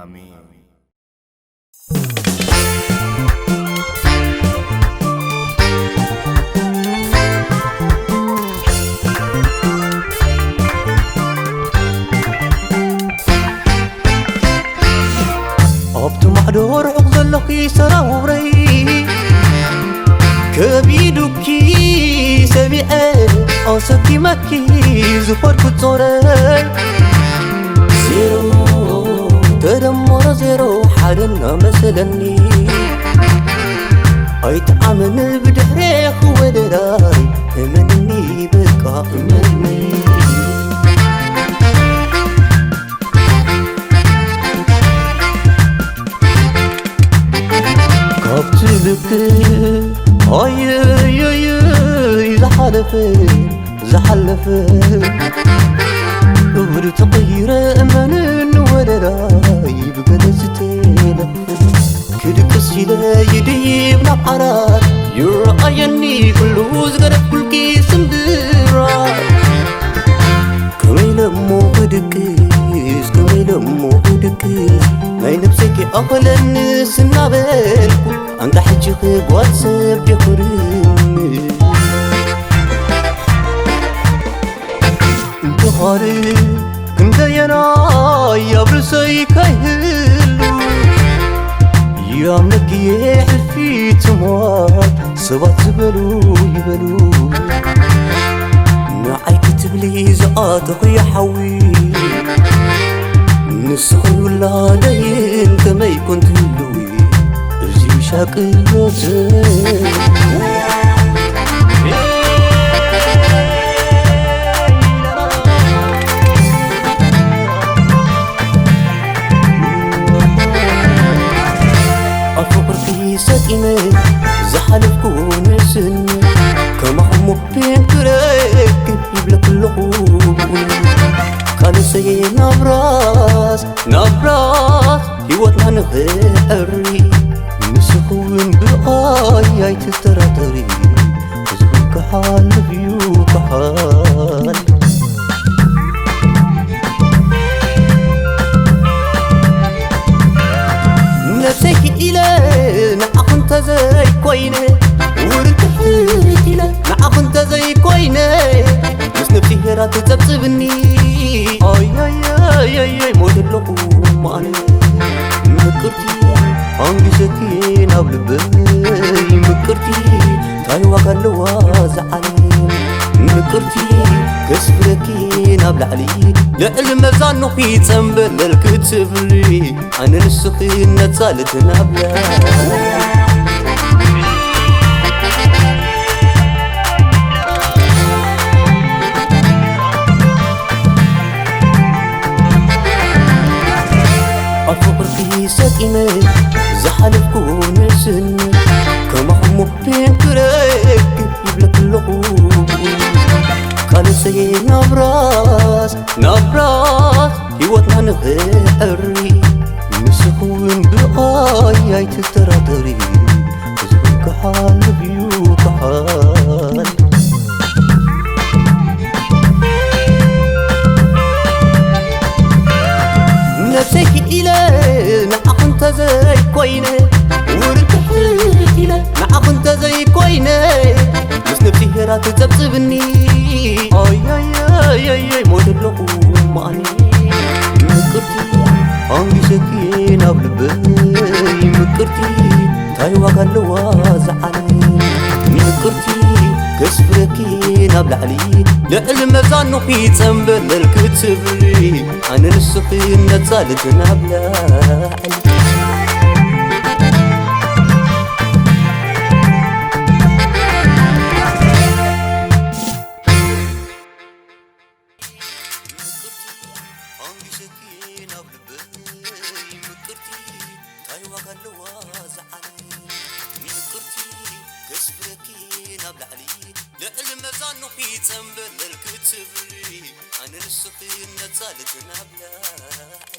ኣሜን። ኣብቲ ማዕዶ ርሑቕ ዘለኺ ሰራውረይ፣ ከቢዱኪ ሰሚዐ ኣሰኪመኪ ዝኸድኩ ጾረይ። ዜሮ ተደመረ ዜሮ ሓደ እናመሰለኒ፣ ኣይጠዓመን ብድሕሬ ክወደዳይ። እመንኒ በቃ እመንኒ። ካብቲ ልክዕ ኣየየየ ዝሓለፈ ዝሓለፈ እብሪ ተቐይረ እመንን ወለላይ ብገለ ዝተለኽፍ ክድቅስ ኢለ ይድይብ ናብ ዓራት ይረኣየኒ ኩሉ ዝገደፍኩልኪ ስንድራ ከመይ ኢለ እሞ ክድቅስ ከመይ ኢለ እሞ ክድቅስ ናይ ነብሰኪ ኣኸለኒ ስናበልኩ ኣንታ ሕጂ ጓል ሰብ ደኹርኒ እንተኻሪ ክንደየናይ ኣብ ርእሰይ ከይህሉ ይኣምነኪ ሕልፊ ትማል ሰባት ዝበሉ ይበሉ ንዓይ ክትብሊ ዝኣተኹ ይሓዊ ንስኺ ውላደይን ከመይ ኮን ትህልዊ እዚ ሻቅሎት ኣብ ፍቕርኪ ሰጢመ ዝሓለፍኩ ንስኒ ከማኹሞ ፔን ክረክብ ይብለክ ኣለኹ ካልሰየ ናብራስ ናብራስ ህይወትና ንኽዕሪ ንስኽውን ብኣይ ኣይትጠራጠሪ ህዝቢ ክሓልፍ እዩ ክሓል ነብሰይ ክኢለ ንዓኹም ተዘይኮይነ ውርድሕት ኢለ ንዓኹም ተዘይኮይነ ምስ ነብሲ ሄራ ትጸብጽብኒ ኣያያያያይ ሞት ኣለኹ ማነ ምቅርቲ ኣንጊሰኪ ናብ ልበይ ምቅርቲ እንታይ ዋጋ ኣለዋ እዛ ዓለም ምቅርቲ ከስፍረኪ ናብ ላዕሊ ልዕሊ መዛኑኺ ጸምበለል ክትብሊ ኣነ ንስኺ ነጻልት ናብላ ኣብ ፍቕርኪ ሰጢመ ዝሓለፍኩ ንስኒ ከማኹም ሞክቴን ክረክብ ይብለክ ኣለኹ ካልሰየ ናብራስ ናብራስ ህይወትና ንኽዕሪ ንስኽውን ብኣይ ኣይትጠራጠሪ ህዝቢ ክሓልፍ እዩ ክሓል ነብሰይ ክኢለ ንዓኹም ተዘይኮይነ ውርድሕት ኢለ ንዓኹም ተዘይኮይነ ምስ ነብሲ ሄራ ትጸብጽብኒ ኣያያያያይ ሞት ኣለኹ ማኒ ምቅርቲ ኣንጊሰኪ ናብ ልበይ ምቅርቲ እንታይ ዋጋ ኣለዋ እዛ ዓለም ምቅርቲ ከስፍረኪ ናብ ላዕሊ ልዕሊ መዛኑኺ ጸምበለል ክትብሊ ኣነ ንስኺ ነጻልት ናብ ላዕሊ ምቅርቲ ኣንጊሰኪ ናብ ልበይ ምቅርቲ እንታይ ዋጋ ኣለዋ እዛ ዓለም ምቅርቲ ከስፍረኪ ናብ ላዕሊ ልዕሊ መዛኑኺ ጸምበለል ክትብሊ ኣነ ንስኺ ነጻልት ናብ ላዕሊ